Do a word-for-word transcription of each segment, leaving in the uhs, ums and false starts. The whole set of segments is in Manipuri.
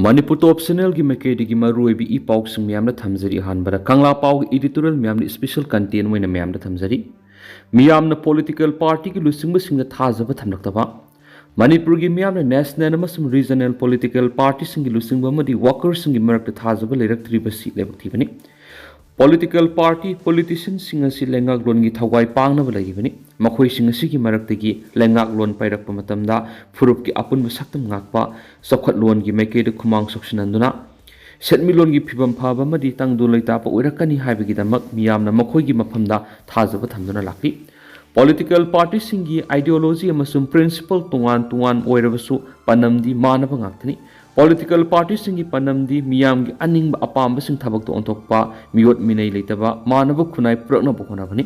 ꯃꯅꯤꯄꯨꯔ ꯇꯣꯞ ꯆꯦꯅꯦꯜꯒꯤ ꯃꯥꯏꯀꯩꯗꯒꯤ ꯃꯔꯨꯑꯣꯏꯕ ꯏ ꯄꯥꯎꯁꯤꯡ ꯃꯌꯥꯝꯅ ꯊꯝꯖꯔꯤ꯫ ꯑꯍꯥꯟꯕꯗ ꯀꯪꯂꯥ ꯄꯥꯎꯒꯤ editorial ꯃꯌꯥꯝꯅ special content ꯑꯣꯏꯅ ꯃꯌꯥꯝꯗ ꯊꯝꯖꯔꯤ꯫ ꯃꯤꯌꯥꯝꯅ political partyꯒꯤ ꯂꯨꯆꯤꯡꯕꯁꯤꯡꯗ ꯊꯥꯖꯕ ꯊꯝꯂꯛꯇꯕ꯫ ꯃꯅꯤꯄꯨꯔꯒꯤ ꯃꯤꯌꯥꯝꯅ national ꯑꯃꯁꯨꯡ regional political partyꯁꯤꯡꯒꯤ ꯂꯨꯆꯤꯡꯕ ꯑꯃꯗꯤ workerꯁꯤꯡꯒꯤ ꯃꯔꯛꯇ ꯊꯥꯖꯕ ꯂꯩꯔꯛꯇ꯭ꯔꯤꯕꯁꯤ ꯂꯥꯏꯕꯛ ꯊꯤꯕꯅꯤ꯫ Political party, politicianꯁꯤꯡ ꯑꯁꯤ ꯂꯩꯉꯥꯛꯂꯣꯟꯒꯤ ꯊꯧꯒꯥꯏ ꯄꯥꯡꯅꯕ ꯂꯩꯔꯤꯕꯅꯤ꯫ ꯃꯈꯣꯏꯁꯤꯡ ꯑꯁꯤꯒꯤ ꯃꯔꯛꯇꯒꯤ ꯂꯩꯉꯥꯛꯂꯣꯟ ꯄꯥꯏꯔꯛꯄ ꯃꯇꯝꯗ ꯐꯨꯔꯨꯞꯀꯤ ꯑꯄꯨꯟꯕ ꯁꯛꯇꯝ ꯉꯥꯛꯄ, ꯆꯥꯎꯈꯠꯂꯣꯟꯒꯤ ꯃꯥꯏꯀꯩꯗ ꯈꯨꯃꯥꯡ ꯆꯥꯎꯁꯤꯟꯍꯟꯗꯨꯅ ꯁꯦꯟꯃꯤꯠꯂꯣꯟꯒꯤ ꯐꯤꯕꯝ ꯐꯕ ꯑꯃꯗꯤ ꯇꯪꯗꯨ ꯂꯩꯇꯥꯕ ꯑꯣꯏꯔꯛꯀꯅꯤ ꯍꯥꯏꯕꯒꯤꯗꯃꯛ ꯃꯤꯌꯥꯝꯅ ꯃꯈꯣꯏꯒꯤ ꯃꯐꯝꯗ ꯊꯥꯖꯕ ꯊꯝꯗꯨꯅ ꯂꯥꯛꯂꯤ꯫ Political partyꯁꯤꯡꯒꯤ ideology ꯑꯃꯁꯨꯡ principle ꯇꯣꯉꯥꯟ ꯇꯣꯉꯥꯟ ꯑꯣꯏꯔꯕꯁꯨ ꯄꯥꯟꯗꯝꯗꯤ ꯃꯥꯟꯅꯕ ꯉꯥꯛꯇꯅꯤ꯫ Political partyꯁꯤꯡꯒꯤ ꯄꯥꯟꯗꯝꯗꯤ ꯃꯤꯌꯥꯝꯒꯤ ꯑꯅꯤꯡꯕ ꯑꯄꯥꯝꯕꯁꯤꯡ ꯊꯕꯛꯇ ꯑꯣꯟꯊꯣꯛꯄ, ꯃꯤꯑꯣꯠ ꯃꯤꯅꯩ ꯂꯩꯇꯕ ꯃꯥꯟꯅꯕ ꯈꯨꯟꯅꯥꯏ ꯄꯨꯔꯛꯅꯕ ꯍꯣꯠꯅꯕꯅꯤ꯫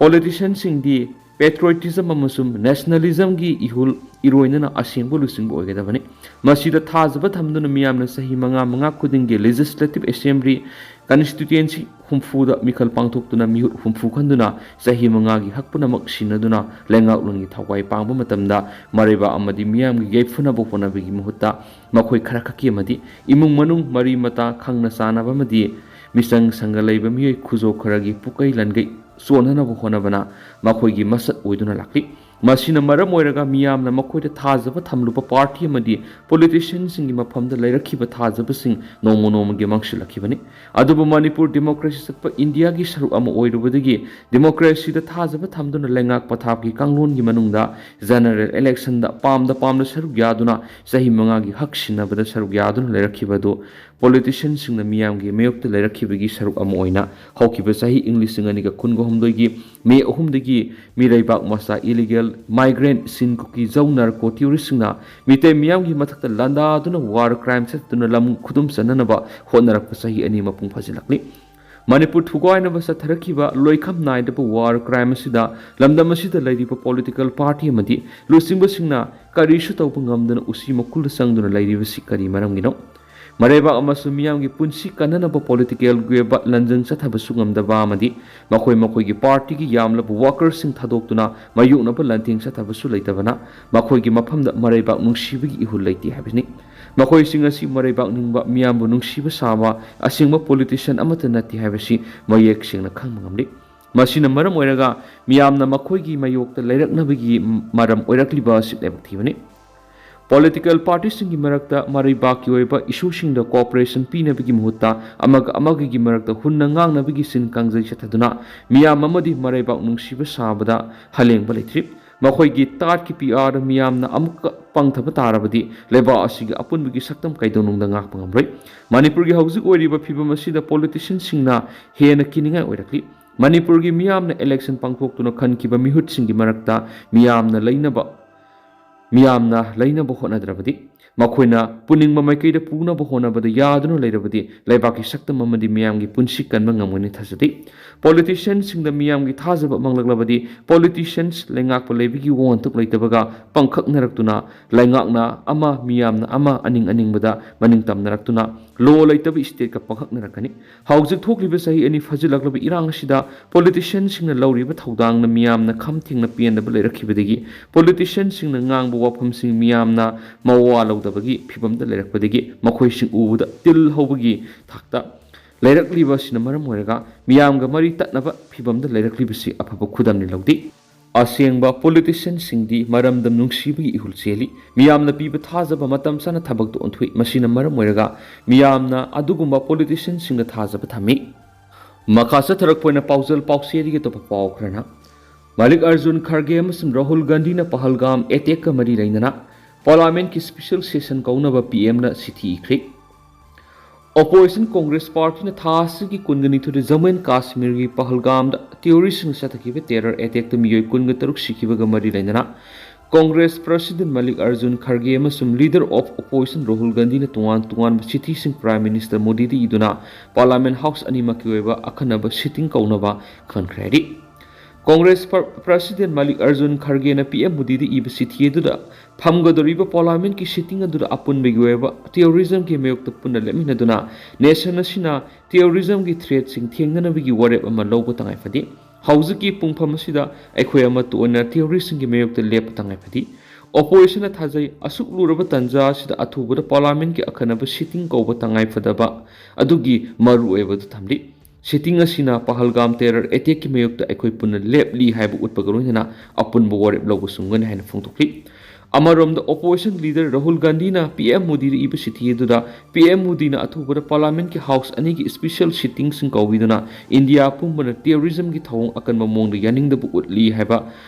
Politicianꯁꯤꯡꯗꯤ patriotism ꯑꯃꯁꯨꯡ nationalismꯒꯤ ꯏꯍꯨꯜ ꯏꯔꯣꯏꯅꯅ ꯑꯁꯦꯡꯕ ꯂꯨꯆꯤꯡꯕ ꯑꯣꯏꯒꯗꯕꯅꯤ꯫ ꯃꯁꯤꯗ ꯊꯥꯖꯕ ꯊꯝꯗꯨꯅ ꯃꯤꯌꯥꯝꯅ ꯆꯍꯤ ꯃꯉꯥ ꯃꯉꯥ ꯈꯨꯗꯤꯡꯒꯤ Legislative Assembly constituency ꯍꯨꯝꯐꯨꯗ ꯃꯤꯈꯜ ꯄꯥꯡꯊꯣꯛꯇꯨꯅ ꯃꯤꯍꯨꯠ ꯍꯨꯝꯐꯨ ꯈꯟꯗꯨꯅ ꯆꯍꯤ ꯃꯉꯥꯒꯤ ꯍꯛ ꯄꯨꯝꯅꯃꯛ ꯁꯤꯟꯅꯗꯨꯅ ꯂꯩꯉꯥꯛꯂꯣꯟꯒꯤ ꯊꯧꯒꯥꯏ ꯄꯥꯡꯕ ꯃꯇꯝꯗ ꯃꯔꯩꯕꯥꯛ ꯑꯃꯗꯤ ꯃꯤꯌꯥꯝꯒꯤ ꯌꯥꯏꯐꯅꯕ ꯍꯣꯠꯅꯕꯒꯤ ꯃꯍꯨꯠꯇ ꯃꯈꯣꯏ ꯈꯔ ꯈꯛꯀꯤ ꯑꯃꯗꯤ ꯏꯃꯨꯡ ꯃꯅꯨꯡ ꯃꯔꯤ ꯃꯇꯥ ꯈꯪꯅ ꯆꯥꯟꯅꯕ ꯑꯃꯗꯤ ꯃꯤꯆꯪ ꯁꯪꯒ ꯂꯩꯕ ꯃꯤꯑꯣꯏ ꯈꯨꯖꯣ ꯈꯔꯒꯤ ꯄꯨꯀꯩ ꯂꯟꯒꯩ ꯆꯣꯟꯅꯅꯕ ꯍꯣꯠꯅꯕꯅ ꯃꯈꯣꯏꯒꯤ ꯃꯁꯛ ꯑꯣꯏꯗꯨꯅ ꯂꯥꯛꯂꯤ꯫ ꯃꯁꯤꯅ ꯃꯔꯝ ꯑꯣꯏꯔꯒ ꯃꯤꯌꯥꯝꯅ ꯃꯈꯣꯏꯗ ꯊꯥꯖꯕ ꯊꯝꯂꯨꯕ party ꯑꯃꯗꯤ politicianꯁꯤꯡꯒꯤ ꯃꯐꯝꯗ ꯂꯩꯔꯛꯈꯤꯕ ꯊꯥꯖꯕꯁꯤꯡ ꯅꯣꯡꯃ ꯅꯣꯡꯃꯒꯤ ꯃꯥꯡꯁꯤꯜꯂꯛꯈꯤꯕꯅꯤ꯫ ꯑꯗꯨꯕꯨ ꯃꯅꯤꯄꯨꯔ democracy ꯆꯠꯄ ꯏꯟꯗꯤꯌꯥꯒꯤ ꯁꯔꯨꯛ ꯑꯃ ꯑꯣꯏꯔꯨꯕꯗꯒꯤ democracyꯗ ꯊꯥꯖꯕ ꯊꯝꯗꯨꯅ ꯂꯩꯉꯥꯛ ꯄꯊꯥꯞꯀꯤ ꯀꯥꯡꯂꯣꯟꯒꯤ ꯃꯅꯨꯡꯗ general electionꯗ ꯄꯥꯝꯗ ꯄꯥꯝꯗ ꯁꯔꯨꯛ ꯌꯥꯗꯨꯅ ꯆꯍꯤ ꯃꯉꯥꯒꯤ ꯍꯛ ꯁꯤꯟꯅꯕꯗ ꯁꯔꯨꯛ ꯌꯥꯗꯨꯅ ꯂꯩꯔꯛꯈꯤꯕ ꯑꯗꯨ politicianꯁꯤꯡꯅ ꯃꯤꯌꯥꯝꯒꯤ ꯃꯥꯌꯣꯛꯇ ꯂꯩꯔꯛꯈꯤꯕꯒꯤ ꯁꯔꯨꯛ ꯑꯃ ꯑꯣꯏꯅ ꯍꯧꯈꯤꯕ ꯆꯍꯤ ꯏꯪ ꯂꯤꯁꯤꯡ ꯑꯅꯤꯒ ꯀꯨꯟꯒ ꯍꯨꯝꯗꯣꯏꯒꯤ ꯃꯦ ꯑꯍꯨꯝꯗꯒꯤ ꯃꯤꯔꯩꯕꯥꯛ ꯃꯆꯥ illegal migrant, ꯁꯤꯟ, ꯀꯨꯀꯤ, ꯖꯧ, narco terroristꯁꯤꯡꯅ ꯃꯤꯇꯩ ꯃꯤꯌꯥꯝꯒꯤ ꯃꯊꯛꯇ ꯂꯥꯟꯗꯥꯗꯨꯅ war crime ꯆꯠꯇꯨꯅ ꯂꯝ ꯈꯨꯗꯨꯝ ꯆꯟꯅꯅꯕ ꯍꯣꯠꯅꯔꯛꯄ ꯆꯍꯤ ꯑꯅꯤ ꯃꯄꯨꯡ ꯐꯥꯖꯤꯜꯂꯛꯂꯤ꯫ ꯃꯅꯤꯄꯨꯔ ꯊꯨꯒꯥꯏꯅꯕ ꯆꯠꯊꯔꯛꯈꯤꯕ ꯂꯣꯏꯈꯝ ꯅꯥꯏꯗꯕ war crime ꯑꯁꯤꯗ ꯂꯝꯗꯝ ꯑꯁꯤꯗ ꯂꯩꯔꯤꯕ political party ꯑꯃꯗꯤ ꯂꯨꯆꯤꯡꯕꯁꯤꯡꯅ ꯀꯔꯤꯁꯨ ꯇꯧꯕ ꯉꯝꯗꯅ ꯎꯆꯤ ꯃꯈꯨꯜꯗ ꯆꯪꯗꯨꯅ ꯂꯩꯔꯤꯕꯁꯤ ꯀꯔꯤ ꯃꯔꯝꯒꯤꯅꯣ? ꯃꯔꯩꯕꯥꯛ ꯑꯃꯁꯨꯡ ꯃꯤꯌꯥꯝꯒꯤ ꯄꯨꯟꯁꯤ ꯀꯟꯅꯅꯕ ꯄꯣꯂꯤꯇꯤꯀꯦꯜꯒꯤ ꯑꯣꯏꯕ ꯂꯟꯖꯪ ꯆꯠꯊꯕꯁꯨ ꯉꯝꯗꯕ ꯑꯃꯗꯤ ꯃꯈꯣꯏ ꯃꯈꯣꯏꯒꯤ ꯄꯥꯔꯇꯤꯒꯤ ꯌꯥꯝꯂꯕ ꯋꯥꯀꯔꯁꯤꯡ ꯊꯥꯗꯣꯛꯇꯨꯅ ꯃꯥꯌꯣꯛꯅꯕ ꯂꯥꯟꯊꯦꯡ ꯆꯠꯊꯕꯁꯨ ꯂꯩꯇꯕꯅ ꯃꯈꯣꯏꯒꯤ ꯃꯐꯝꯗ ꯃꯔꯩꯕꯥꯛ ꯅꯨꯡꯁꯤꯕꯒꯤ ꯏꯍꯨꯜ ꯂꯩꯇꯦ ꯍꯥꯏꯕꯁꯤꯅꯤ꯫ ꯃꯈꯣꯏꯁꯤꯡ ꯑꯁꯤ ꯃꯔꯩꯕꯥꯛ ꯅꯤꯡꯕ, ꯃꯤꯌꯥꯝꯕꯨ ꯅꯨꯡꯁꯤꯕ ꯁꯥꯕ ꯑꯁꯦꯡꯕ ꯄꯣꯂꯤꯇꯤꯁꯤꯌꯟ ꯑꯃꯠꯇ ꯅꯠꯇꯦ ꯍꯥꯏꯕꯁꯤ ꯃꯌꯦꯛ ꯁꯦꯡꯅ ꯈꯪꯕ ꯉꯝꯂꯤ꯫ ꯃꯁꯤꯅ ꯃꯔꯝ ꯑꯣꯏꯔꯒ ꯃꯤꯌꯥꯝꯅ ꯃꯈꯣꯏꯒꯤ ꯃꯥꯌꯣꯛꯇ ꯂꯩꯔꯛꯅꯕꯒꯤ ꯃꯔꯝ ꯑꯣꯏꯔꯛꯂꯤꯕ ꯑꯁꯤ ꯂꯥꯏꯕꯛ ꯊꯤꯕꯅꯤ꯫ ꯄꯣꯂꯤꯇꯤꯀꯦꯜ ꯄꯥꯔꯇꯤꯁꯤꯡꯒꯤ ꯃꯔꯛꯇ ꯃꯔꯩꯕꯥꯛꯀꯤ ꯑꯣꯏꯕ ꯏꯁꯨꯁꯤꯡꯗ ꯀꯣꯑꯣꯄꯔꯦꯁꯟ ꯄꯤꯅꯕꯒꯤ ꯃꯍꯨꯠꯇ ꯑꯃꯒ ꯑꯃꯒꯒꯤ ꯃꯔꯛꯇ ꯍꯨꯟꯅ ꯉꯥꯡꯅꯕꯒꯤ ꯁꯤꯟ ꯀꯥꯡꯖꯩ ꯆꯠꯊꯗꯨꯅ ꯃꯤꯌꯥꯝ ꯑꯃꯗꯤ ꯃꯔꯩꯕꯥꯛ ꯅꯨꯡꯁꯤꯕ ꯁꯥꯕꯗ ꯍꯜꯂꯦꯡꯕ ꯂꯩꯇ꯭ꯔꯤ꯫ ꯃꯈꯣꯏꯒꯤ ꯇꯥꯠꯀꯤ ꯄꯤ ꯑꯥꯔꯗ ꯃꯤꯌꯥꯝꯅ ꯑꯃꯨꯛꯀ ꯄꯪꯊꯕ ꯇꯥꯔꯕꯗꯤ ꯂꯩꯕꯥꯛ ꯑꯁꯤꯒꯤ ꯑꯄꯨꯟꯕꯒꯤ ꯁꯛꯇꯝ ꯀꯩꯗꯧꯅꯨꯡꯗ ꯉꯥꯛꯄ ꯉꯝꯂꯣꯏ꯫ ꯃꯅꯤꯄꯨꯔꯒꯤ ꯍꯧꯖꯤꯛ ꯑꯣꯏꯔꯤꯕ ꯐꯤꯕꯝ ꯑꯁꯤꯗ ꯄꯣꯂꯤꯇꯤꯁꯤꯌꯟꯁꯤꯡꯅ ꯍꯦꯟꯅ ꯀꯤꯅꯤꯡꯉꯥꯏ ꯑꯣꯏꯔꯛꯂꯤ꯫ ꯃꯅꯤꯄꯨꯔꯒꯤ ꯃꯤꯌꯥꯝꯅ ꯏꯂꯦꯛꯁꯟ ꯄꯥꯡꯊꯣꯛꯇꯨꯅ ꯈꯟꯈꯤꯕ ꯃꯤꯍꯨꯠꯁꯤꯡꯒꯤ ꯃꯔꯛꯇ ꯃꯤꯌꯥꯝꯅ ꯂꯩꯅꯕ, ꯃꯤꯌꯥꯝꯅ ꯂꯩꯅꯕ ꯍꯣꯠꯅꯗ꯭ꯔꯕꯗꯤ, ꯃꯈꯣꯏꯅ ꯄꯨꯅꯤꯡꯕ ꯃꯥꯏꯀꯩꯗ ꯄꯨꯅꯕ ꯍꯣꯠꯅꯕꯗ ꯌꯥꯗꯨꯅ ꯂꯩꯔꯕꯗꯤ, ꯂꯩꯕꯥꯛꯀꯤ ꯁꯛꯇꯝ ꯑꯃꯗꯤ ꯃꯤꯌꯥꯝꯒꯤ ꯄꯨꯟꯁꯤ ꯀꯟꯕ ꯉꯝꯒꯅꯤ ꯊꯥꯖꯗꯦ꯫ ꯄꯣꯂꯤꯇꯤꯁꯤꯌꯟꯁꯤꯡꯗ ꯃꯤꯌꯥꯝꯒꯤ ꯊꯥꯖꯕ ꯃꯥꯡꯂꯛꯂꯕꯗꯤ, ꯄꯣꯂꯤꯇꯤꯁꯤꯌꯟꯁ ꯂꯩꯉꯥꯛꯄ ꯂꯩꯕꯒꯤ ꯋꯥꯍꯟꯊꯣꯛ ꯂꯩꯇꯕꯒ ꯄꯪꯈꯛꯅꯔꯛꯇꯨꯅ, ꯂꯩꯉꯥꯛꯅ ꯑꯃ, ꯃꯤꯌꯥꯝꯅ ꯑꯃ, ꯑꯅꯤꯡ ꯑꯅꯤꯡꯕꯗ ꯃꯅꯤꯡ ꯇꯝꯅꯔꯛꯇꯨꯅ, ꯂꯣ ꯂꯩꯇꯕ ꯏꯁꯇꯦꯠꯀ ꯄꯪꯈꯛꯅꯔꯛꯀꯅꯤ꯫ ꯍꯧꯖꯤꯛ ꯊꯣꯛꯂꯤꯕ ꯆꯍꯤ ꯑꯅꯤ ꯐꯥꯖꯤꯜꯂꯛꯂꯕ ꯏꯔꯥꯡ ꯑꯁꯤꯗ ꯄꯣꯂꯤꯇꯤꯁꯤꯌꯟꯁꯤꯡꯅ ꯂꯧꯔꯤꯕ ꯊꯧꯗꯥꯡꯅ ꯃꯤꯌꯥꯝꯅ ꯈꯝ ꯊꯦꯡꯅ ꯄꯦꯟꯗꯕ ꯂꯩꯔꯛꯈꯤꯕꯗꯒꯤ, ꯄꯣꯂꯤꯇꯤꯁꯤꯌꯟꯁꯤꯡꯅ ꯉꯥꯡꯕ ꯋꯥꯐꯝꯁꯤꯡ ꯃꯤꯌꯥꯝꯅ ꯃꯋꯥ ꯂꯧꯗꯕꯒꯤ ꯐꯤꯕꯝꯗ ꯂꯩꯔꯛꯄꯗꯒꯤ ꯃꯈꯣꯏꯁꯤꯡ ꯎꯕꯗ ꯇꯤꯜ ꯍꯧꯕꯒꯤ ꯊꯥꯛꯇ ꯂꯩꯔꯛꯂꯤꯕ ꯑꯁꯤꯅ ꯃꯔꯝ ꯑꯣꯏꯔꯒ ꯃꯤꯌꯥꯝꯒ ꯃꯔꯤ ꯇꯠꯅꯕ ꯐꯤꯕꯝꯗ ꯂꯩꯔꯛꯂꯤꯕꯁꯤ ꯑꯐꯕ ꯈꯨꯗꯝꯅꯤ ꯂꯧꯗꯦ꯫ ꯑꯁꯦꯡꯕ ꯄꯣꯂꯤꯇꯤꯁꯤꯌꯟꯁꯤꯡꯗꯤ ꯃꯔꯝꯗꯝ ꯅꯨꯡꯁꯤꯕꯒꯤ ꯏꯍꯨꯜ ꯆꯦꯜꯂꯤ꯫ ꯃꯤꯌꯥꯝꯅ ꯄꯤꯕ ꯊꯥꯖꯕ ꯃꯇꯝ ꯆꯥꯅ ꯊꯕꯛꯇ ꯑꯣꯟꯊꯣꯛꯏ꯫ ꯃꯁꯤꯅ ꯃꯔꯝ ꯑꯣꯏꯔꯒ ꯃꯤꯌꯥꯝꯅ ꯑꯗꯨꯒꯨꯝꯕ ꯄꯣꯂꯤꯇꯤꯁꯤꯌꯟꯁꯤꯡꯗ ꯊꯥꯖꯕ ꯊꯝꯃꯤ꯫ ꯃꯈꯥ ꯆꯠꯊꯔꯛꯄ ꯑꯣꯏꯅ ꯄꯥꯎꯖꯦꯜ ꯄꯥꯎꯆꯦꯗꯒꯤ ꯑꯇꯣꯞꯄ ꯄꯥꯎ ꯈꯔꯅ, ꯃꯥꯂꯤꯛ ꯑꯔꯖꯨꯟ ꯈꯔꯒꯦ ꯑꯃꯁꯨꯡ ꯔꯥꯍꯨꯜ ꯒꯥꯟꯙꯤꯅ ꯄꯍꯜꯒꯥꯝ ꯑꯦꯇꯦꯛꯀ ꯃꯔꯤ ꯂꯩꯅꯅ ꯄꯥꯔꯂꯥꯃꯦꯟꯠꯀꯤ ꯁ꯭ꯄꯦꯁꯦꯜ ꯁꯦꯁꯟ ꯀꯧꯅꯕ ꯄꯤ ꯑꯦꯝꯅ ꯆꯤꯊꯤ ꯏꯈ꯭ꯔꯦ꯫ ꯑꯣꯄꯣꯖꯤꯁꯟ ꯀꯣꯡꯒ꯭ꯔꯦꯁ ꯄꯥꯔꯇꯤꯅ ꯊꯥ ꯑꯁꯤꯒꯤ ꯀꯨꯟꯒ ꯅꯤꯊꯣꯏꯗ ꯖꯝꯃꯨ ꯑꯦꯟ ꯀꯥꯁꯃꯤꯔꯒꯤ ꯄꯍꯜꯒꯥꯝꯗ ꯇꯦꯔꯣꯔꯤꯁ꯭ꯠꯁꯤꯡꯅ ꯆꯠꯊꯈꯤꯕ ꯇꯦꯔꯔ ꯑꯦꯇꯦꯛꯇ ꯃꯤꯑꯣꯏ ꯀꯨꯟꯒ ꯇꯔꯨꯛ ꯁꯤꯈꯤꯕꯒ ꯃꯔꯤ ꯂꯩꯅꯅ ꯀꯣꯡꯒ꯭ꯔꯦꯁ ꯄ꯭ꯔꯁꯤꯗꯦꯟꯠ ꯃꯥꯂꯤꯛ ꯑꯔꯖꯨꯟ ꯈꯔꯒꯦ ꯑꯃꯁꯨꯡ ꯂꯤꯗꯔ ꯑꯣꯐ ꯑꯣꯄꯣꯖꯤꯁꯟ ꯔꯥꯍꯨꯜ ꯒꯥꯟꯙꯤꯅ ꯇꯣꯉꯥꯟ ꯇꯣꯉꯥꯟꯕ ꯆꯤꯊꯤꯁꯤꯡ ꯄ꯭ꯔꯥꯏꯝ ꯃꯤꯅꯤꯁꯇꯔ ꯃꯣꯗꯤꯗ ꯏꯗꯨꯅ ꯄꯥꯔꯂꯥꯃꯦꯟꯠ ꯍꯥꯎꯁ ꯑꯅꯤꯃꯛꯀꯤ ꯑꯣꯏꯕ ꯑꯈꯟꯅꯕ ꯁꯤꯇꯤꯡ ꯀꯧꯅꯕ ꯈꯟꯈ꯭ꯔꯦ ꯍꯥꯏꯔꯤ꯫ ꯀꯣꯡꯒ꯭ꯔꯦꯁ ꯄ꯭ꯔ-, ꯄ꯭ꯔꯁꯤꯗꯦꯟ ꯃꯜꯂꯤꯀꯥꯔꯖꯨꯟ ꯈꯔꯒꯦꯅ ꯄꯤ ꯑꯦꯝ ꯃꯣꯗꯤꯗ ꯏꯕ ꯆꯤꯊꯤ ꯑꯗꯨꯗ ꯐꯝꯒꯗꯧꯔꯤꯕ ꯄꯥꯔꯂꯥꯃꯦꯟꯠꯀꯤ ꯁꯤꯇꯤꯡ ꯑꯗꯨꯗ ꯑꯄꯨꯟꯕꯒꯤ ꯑꯣꯏꯕ ꯇꯦꯔꯣꯔꯤꯖꯝꯒꯤ ꯃꯥꯌꯣꯛꯇ ꯄꯨꯟꯅ ꯂꯦꯞꯃꯤꯟꯅꯗꯨꯅ ꯅꯦꯁꯟ ꯑꯁꯤꯅ ꯇꯦꯔꯣꯔꯤꯖꯝꯒꯤ ꯊ꯭ꯔꯦꯠꯁꯤꯡ ꯊꯦꯡꯅꯅꯕꯒꯤ ꯋꯥꯔꯦꯞ ꯑꯃ ꯂꯧꯕ ꯇꯉꯥꯏ ꯐꯗꯦ꯫ ꯍꯧꯖꯤꯛꯀꯤ ꯄꯨꯡꯐꯝ ꯑꯁꯤꯗ ꯑꯩꯈꯣꯏ ꯑꯃꯠꯇ ꯑꯣꯏꯅ ꯇꯦꯔꯣꯔꯤꯁꯁꯤꯡꯒꯤ ꯃꯥꯌꯣꯛꯇ ꯂꯦꯞꯄ ꯇꯉꯥꯏ ꯐꯗꯦ꯫ ꯑꯣꯄꯣꯖꯤꯁꯟꯅ ꯊꯥꯖꯩ, ꯑꯁꯨꯛ ꯂꯨꯔꯕ ꯇꯥꯟꯖꯥ ꯑꯁꯤꯗ ꯑꯊꯨꯕꯗ ꯄꯥꯔꯂꯥꯃꯦꯟꯠꯀꯤ ꯑꯈꯟꯅꯕ ꯁꯤꯇꯤꯡ ꯀꯧꯕ ꯇꯉꯥꯏ ꯐꯗꯕ ꯑꯗꯨꯒꯤ ꯃꯔꯨꯑꯣꯏꯕ ꯑꯗꯨ ꯊꯝꯂꯤ꯫ ꯁꯤꯇꯤꯡ ꯑꯁꯤꯅ ꯄꯍꯜꯒꯥꯝ ꯇꯦꯔꯔ ꯑꯦꯇꯦꯛꯀꯤ ꯃꯥꯌꯣꯛꯇ ꯑꯩꯈꯣꯏ ꯄꯨꯟꯅ ꯂꯦꯞꯂꯤ ꯍꯥꯏꯕ ꯎꯠꯄꯒ ꯂꯣꯏꯅꯅ ꯑꯄꯨꯟꯕ ꯋꯥꯔꯦꯞ ꯂꯧꯕꯁꯨ ꯉꯝꯒꯅꯤ ꯍꯥꯏꯅ ꯐꯣꯡꯗꯣꯛꯂꯤ꯫ ꯑꯃꯔꯣꯝꯗ, ꯑꯣꯄꯣꯖꯤꯁꯟ ꯂꯤꯗꯔ ꯔꯥꯍꯨꯜ ꯒꯥꯟꯙꯤꯅ ꯄꯤ ꯑꯦꯝ ꯃꯣꯗꯤꯗ ꯏꯕ ꯆꯤꯊꯤ ꯑꯗꯨꯗ ꯄꯤ ꯑꯦꯝ ꯃꯣꯗꯤꯅ ꯑꯊꯨꯕꯗ ꯄꯥꯔꯂꯥꯃꯦꯟꯠꯀꯤ ꯍꯥꯎꯁ ꯑꯅꯤꯒꯤ ꯁ꯭ꯄꯦꯁꯤꯌꯦꯜ ꯁꯤꯇꯤꯡꯁꯤꯡ ꯀꯧꯕꯤꯗꯨꯅ ꯏꯟꯗꯤꯌꯥ ꯄꯨꯝꯕꯅ ꯇꯦꯔꯣꯔꯤꯖꯝꯒꯤ ꯊꯧꯑꯣꯡ ꯑꯀꯟꯕ ꯃꯑꯣꯡꯗ ꯌꯥꯅꯤꯡꯗꯕ ꯎꯠꯂꯤ ꯍꯥꯏꯕ